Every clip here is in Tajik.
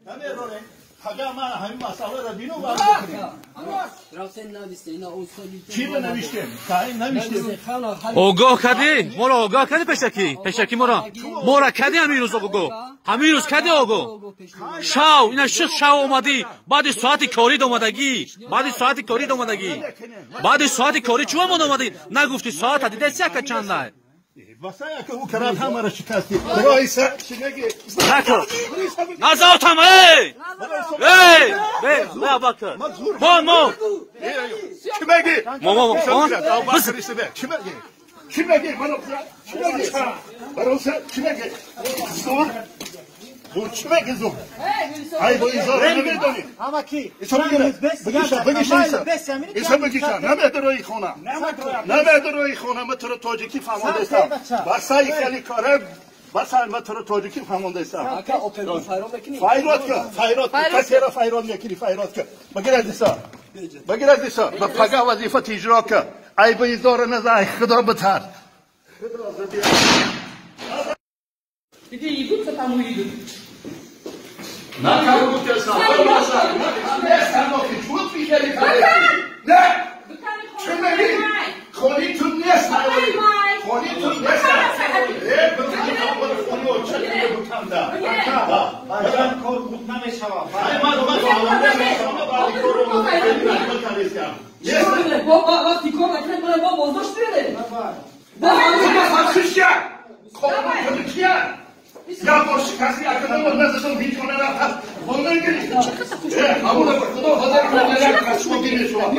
Намерорем. Пага ман ҳамин масъаларо бинум ва чӣ навиштем? Навиштем. Огоҳ кардӣ? Моро огоҳ кардӣ пешакӣ? Пешакӣ моро. Моро кардӣ ҳамин рӯз огоҳ? Ҳамин рӯз кардӣ огоҳ? Шав, ина шуд шав омадӣ. Баъди соати корӣ омадагӣ. Баъди соати корӣ омадагӣ. Баъди соати корӣ чӣ омад омадӣ? Нагуфтӣ соата дидеси яка чандай? Васая ки ӯ карад ҳамаро шикастӣ. Роиса чӣ мегӣ? Накун. Назотам, эй! Эй! Бе, бе Абакр. Мон, мон. Чӣ мегӣ? Мо, мо, мо. Чӣ мегӣ? Чӣ мегӣ? Чӣ мегӣ? Бароса чӣ мегӣ? Зур. Зур чӣ мегӣ зур? Ай бо изор намедонӣ. Ама ки? Бигиша, бигиша. Иса бигиша. Намедорои хона. Намедорои хона. Ман туро тоҷикӣ фаҳмондастам. Басаи хеле кора. Басаи ман туро тоҷикӣ фаҳмондастам. Файрод ка, файрод. Касеро файрод мекунӣ, файрод ка. Багир аз иса. Багир аз иса. Ба пага вазифат иҷро ка. Ай бо изор наза, ай худо битар. Где идут, там уйдут. Я больше каси, а когда он нас зашел, видео на нас, он на гри. А он худо хазар хазар кашмо гири шуа.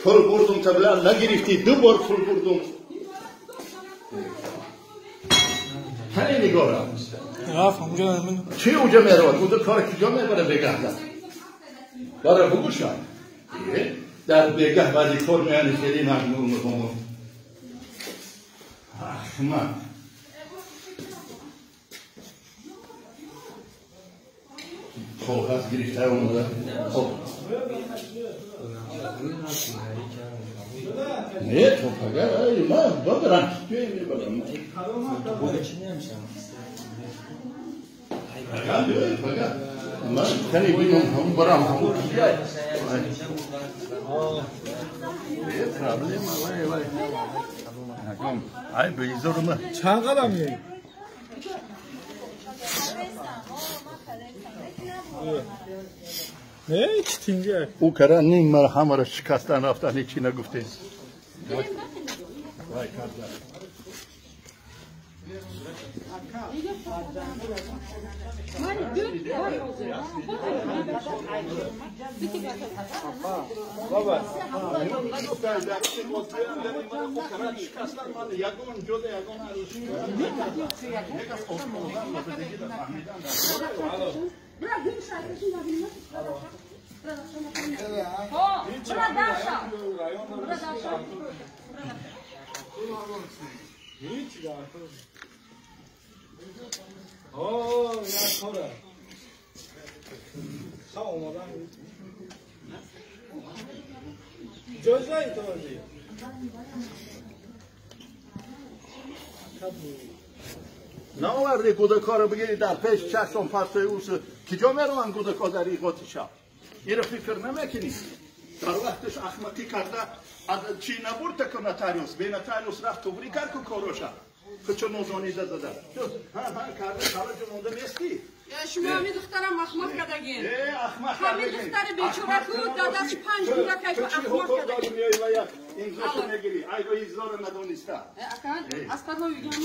Пул бурдум табла нагирифтӣ, ду бор пул бурдум. Ҳамин нигора. Чӣ уҷа меравад? Уҷа кор куҷо мебарад бегаҳда? Бара бугӯша. Дар бегаҳ баъди кор меяни хеле маҷмӯъ мехомон. Ахмақ. Коғаз гирифта омада. Хоб. Не, то пага, ай, ма бабарам, ҷой мебарам. Пага, биёй, пага. Ма кани бинам, ҳам барам, ҳам кияй. Е, проблема, вай, вай. Ай, беизорма. Чанд қадам меоӣ? Не, читинга. Ӯ кара ним мара ҳамаро шикастан рафтан, ҳечи нагуфтем. Вай карда. Наоварди кӯдакҳоро бигирӣ дар пеш чашм партои ӯс киҷо мераванд кӯдакҳо дар иғоти шаб? Иро фикр намекунӣ? Дар вақташ ахмақӣ карда чӣ набурда ку нотариус, бе нотариус рафт туғрӣ кард ку короша. Худчо нозонида зада. Ҳа ҳа карда халаҷо монда нестӣ? Шумо ҳамин духтарам ахмақ кардагин. Ахмақ ҳамин духтари бечора ку дадаш панҷ кӯдакаш ахмақ кардагин. Имзошо мегирӣ. Айбо иззоро надониста. Ака, аз падо мегӯям.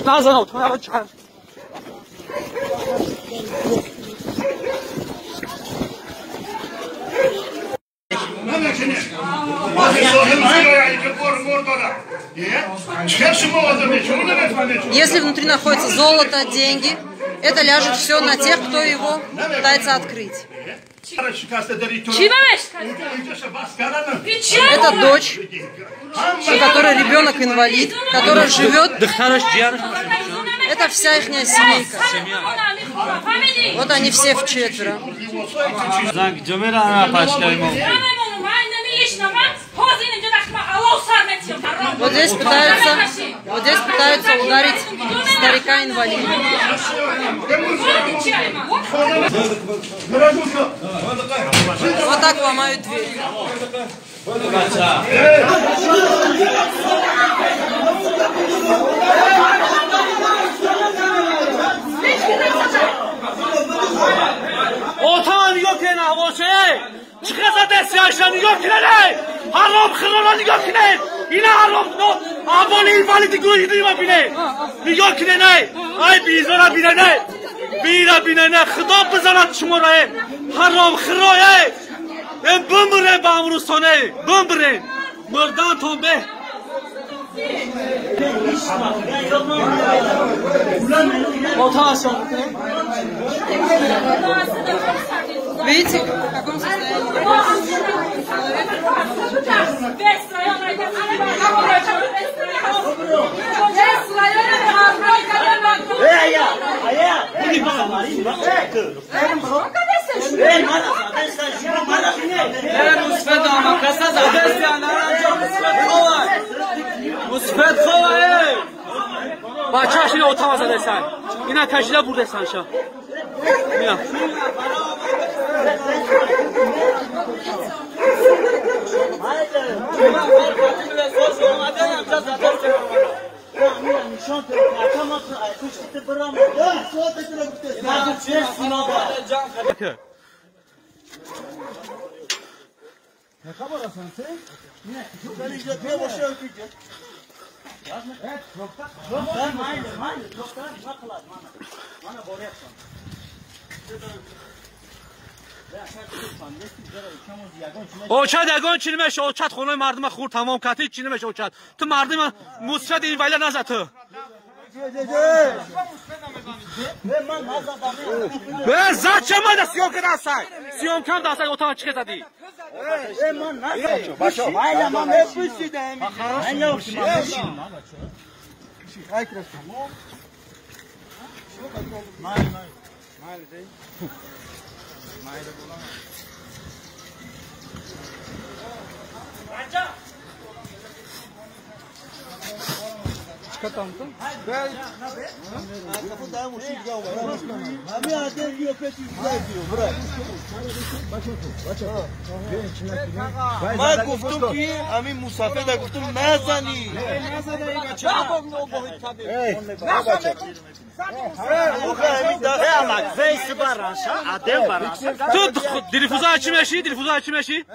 Назанов, твоя чар. Если внутри находится золото, деньги, это ляжет все на тех, кто его пытается открыть. Это дочь, у которой ребенок инвалид, которая живет. Это вся их семейка. Вот они все вчетверо. Вот здесь пытаются ударить старика-инвалида. Вот так ломают дверь. Видите, в каком состоянии человек? Бачааш ина отама задасан. Ина кашида бурдасан ша. Ина. Очад ягон чи намеша, очад хонаи мардума хурд тамом кард, ҳеч чи намеша очад. Ту мардума мусфед ин вайла назад ту. Зад ча мада съёмка дастай. Съёмка дастай, отама чӣ задӣ? من گفتم که همین مسافر گفتم نزنی. تو دلفوزا چی میشی؟ دلفوزا چی میشی؟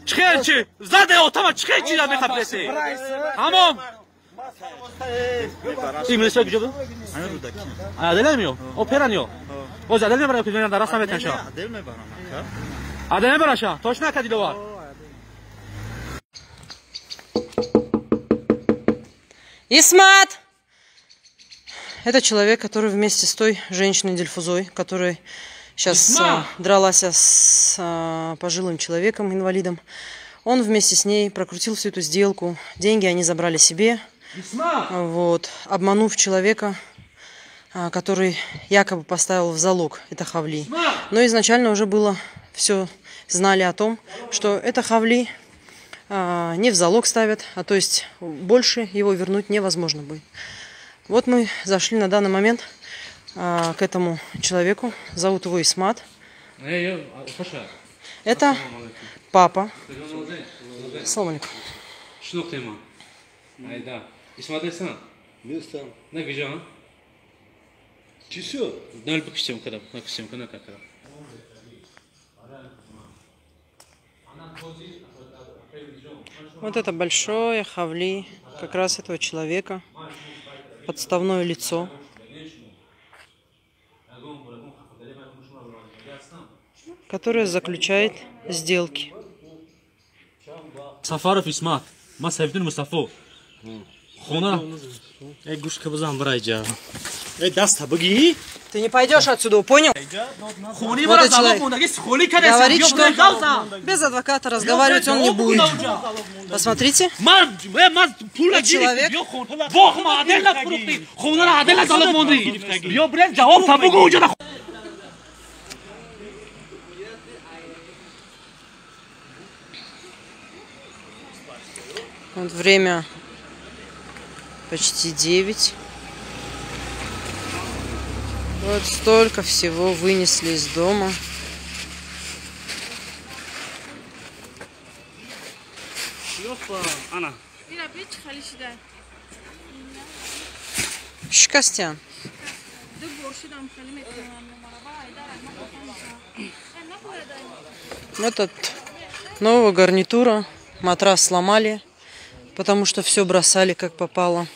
چخیر چی؟ زده اتاما چخیر چی را میخواد تمام. این کجا بود؟ عادل نمیو. او پرانیو. باز عادل نمیبرم که من در راست نمیتنشا. عادل میبرم. عادل نمیبرم. توش نکردی دوبار. Исмат! Это человек, который вместе с той женщиной Дильфузой, которая сейчас дралась с пожилым человеком, инвалидом, он вместе с ней прокрутил всю эту сделку. Деньги они забрали себе. Вот, обманув человека, который якобы поставил в залог это хавли. Но изначально уже было все, знали о том, что это хавли не в залог ставят, а то есть больше его вернуть невозможно будет. Вот мы зашли на данный момент к этому человеку. Зовут его Исмат. Это папа. Салам алейкум. Вот это большое хавли как раз этого человека. Подставное лицо. Которое заключает сделки. Сафаров Исмат, ма Сайфиддин Мустафо. Хона. Эй, гушка базан брайджа. Эй, даста буги. Ты не пойдешь отсюда, понял? Вот этот человек говорит, что без адвоката разговаривать он не будет. Посмотрите. Человек. Вот время почти 9. Вот столько всего вынесли из дома. Шикастян. Вот от нового гарнитура матрас сломали, потому что все бросали как попало.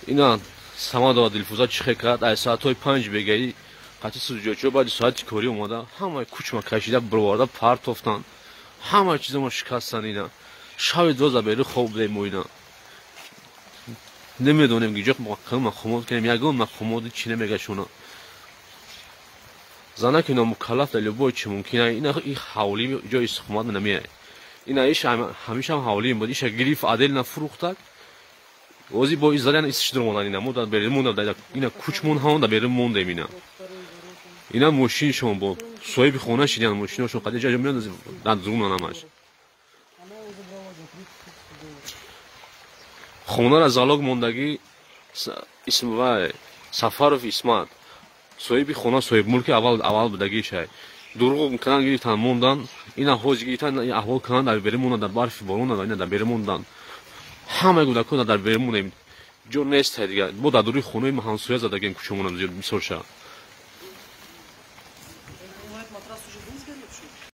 Ина Самадова Дилфуза чихе кард, ай соатҳои 5 бегаи қати суҷочиҳо баъди соати корӣ омада, ҳамаи кучма кашида бироварда партофтанд, ҳамаи чизамо шикастанд. Ина шаби 12 бери хоб будем мо, ина намедонем ки ҷо мақомот кунем, ягон мақомоти чӣ намегашона. Занаки ина мукаллаф дар любой чи мумкин, ина и ҳавлӣ ҷои истиқомат намеяд. Ина иш ҳамеша ҳавлӣ буд, иша гирифт адел нафурӯхтак. Ози бо издалян истишдир монан ина, мо дар берин мондам, ина куч мон ҳамон дар берин мондем ина. Ина мошиншон бо соҳиби хона шидан мошиношон қади ҷаҷа меояд дар зуман ҳамаш. Хонара залог мондагӣ Исмвай Сафаров Исмат. Соҳиби хона, соҳиби мулки аввал аввал будагишай. Дурӯғ кунан, гирифтан мондан, ина ҳоҷ гирифтан, аҳвол кунан, дар берун мондан, дар барфи борон, ина дар берун мондан. Ҳамаи кӯдакон дар берун монем. Ҷо нест дигар. Мо дар дури хонаи ҳамсоя задагем, кӯчамонам зиёд мисол ша.